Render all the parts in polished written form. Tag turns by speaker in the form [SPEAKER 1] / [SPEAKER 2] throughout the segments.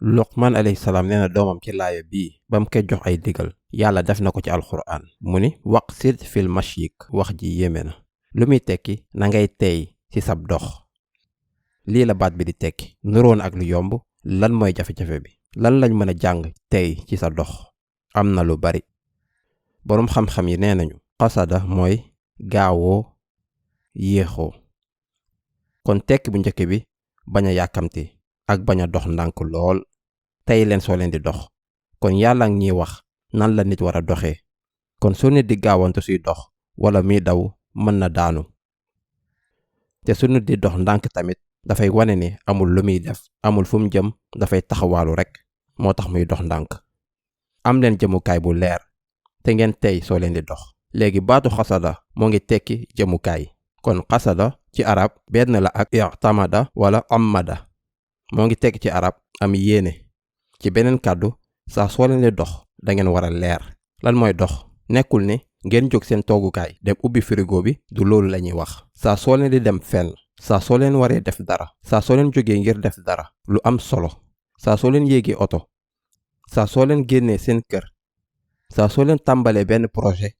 [SPEAKER 1] Luqman alayhi salaam nee na doomam ci laaya bii ba mu koy jox ay digal yàlla def na ko ci alxuraan mu ni waqsid fil mashyik wax ji yéeme na lu muy tekki na ngay teey ci sab dox lii la baat bi di tekki nuroon ak lu yomb lan mooy jafe-jafe bi lan lañ mën a jàng teey ci sa dox am na lu bari boroom xam-xam yi nee nañu qasada mooy gaawoo yéexoo kon tekki bu njëkk bi bañ a yàkkamti ak bañ a dox ndànk lool tey leen soo leen di dox kon yàlla ngi ñuy wax nan la nit war a doxee kon su nit di gaawantu suy dox wala muy daw mën na daanu te su nit di dox ndànk tamit dafay wane ni amul lu muy def amul fu mu jëm dafay taxawaalu rekk moo tax muy dox ndànk am leen jëmukaay bu leer te ngeen tey soo leen di dox léegi baatu xasada moo ngi tekki jëmukaay kon xasada ci arab benn la ak i'tamada wala amada moo ngi tekki ci arab am yéene ci beneen kàddu saa soo leen di dox da ngeen war a leer lan mooy dox nekkul ni ngeen jóg seen toogukaay dem ubbi frigo bi du loolu la ñuy wax saa soo leen di dem fenn saa soo leen waree def dara saa soo leen jógee ngir def dara lu am solo saa soo leen yéegee oto saa soo leen génnee seen kër saa soo leen tàmbalee benn projet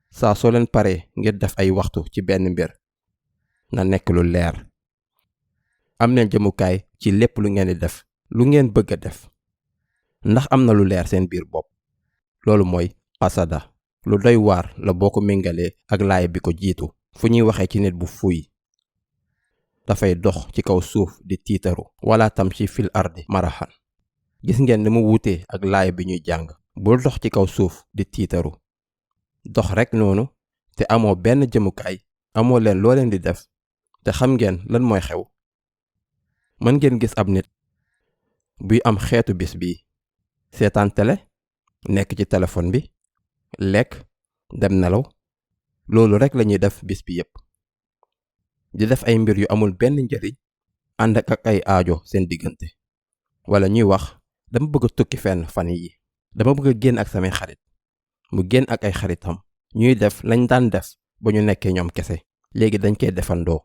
[SPEAKER 1] saa soo leen paree ngir def ay waxtu ci benn mbir na nekk lu leer am leen jëmukaay ci lépp lu ngeen di def lu ngeen bëgg a def ndax am na lu leer seen biir bopp loolu mooy qasada lu doy waar la boo ko méngalee ak laaya bi ko jiitu fu ñuy waxee ci nit bu fuy dafay dox ci kaw suuf di tiitaru wala tamshi fil ardi marahan gis ngeen ni mu wuutee ak laaya bi ñuy jàng bul dox ci kaw suuf di tiitaru dox rekk noonu te amoo benn jëmukaay amoo leen loo leen di def te xam ngeen lan mooy xew mën ngeen gis ab nit buy am xeetu bis bii seetaan télé nekk ci téléphone bi lekk dem nelaw loolu rekk lañuy def bis bi yépp di def ay mbir yu amul benn njariñ ànd ak ay aajo seen diggante wala ñuy wax dama bëgg a tukki fenn fan yi dama bëgg a génn ak samay xarit mu génn ak ay xaritam ñuy def lañ daan def ba ñu nekkee ñoom kese léegi dañ koy defandoo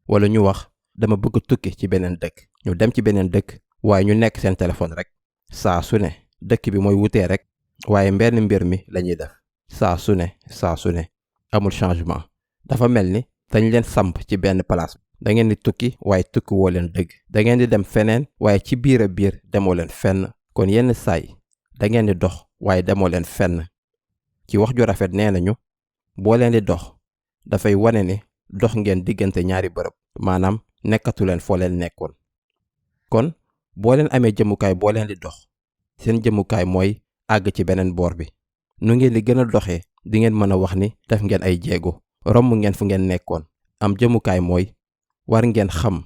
[SPEAKER 1] wala ñu wax dama bëgg a tukki ci beneen dëkk ñu dem ci beneen dëkk waaye ñu nekk seen téléphone rek saa su ne dëkk bi mooy wutee rek waaye mbenn mbir mi lañuy def saa su ne amul changement dafa mel ni dañ leen samp ci benn place da ngeen di tukki waaye tukki woo leen dëgg da ngeen di dem feneen waaye ci biir a biir demoo leen fenn kon yenn saay da ngeen di dox waaye demoo leen fenn ci wax ju rafet nee nañu boo leen di dox dafay wane ni dox ngeen diggante ñaari bërëb maanaam nekkatu leen foo leen nekkoon kon boo leen amee jëmukaay boo leen di dox seen jëmukaay mooy àgg ci beneen boor bi nu ngeen di gën a doxee di ngeen mën a wax ni def ngeen ay jéego romb ngeen fu ngeen nekkoon am jëmukaay mooy war ngeen xam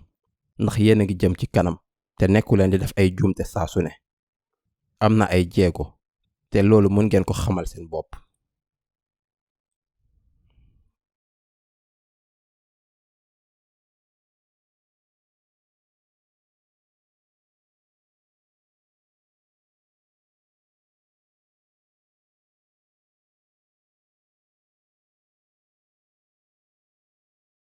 [SPEAKER 1] ndax yéen a ngi jëm ci kanam te nekku leen di def ay juumte saa su ne am na ay jéego te loolu mën ngeen ko xamal seen bopp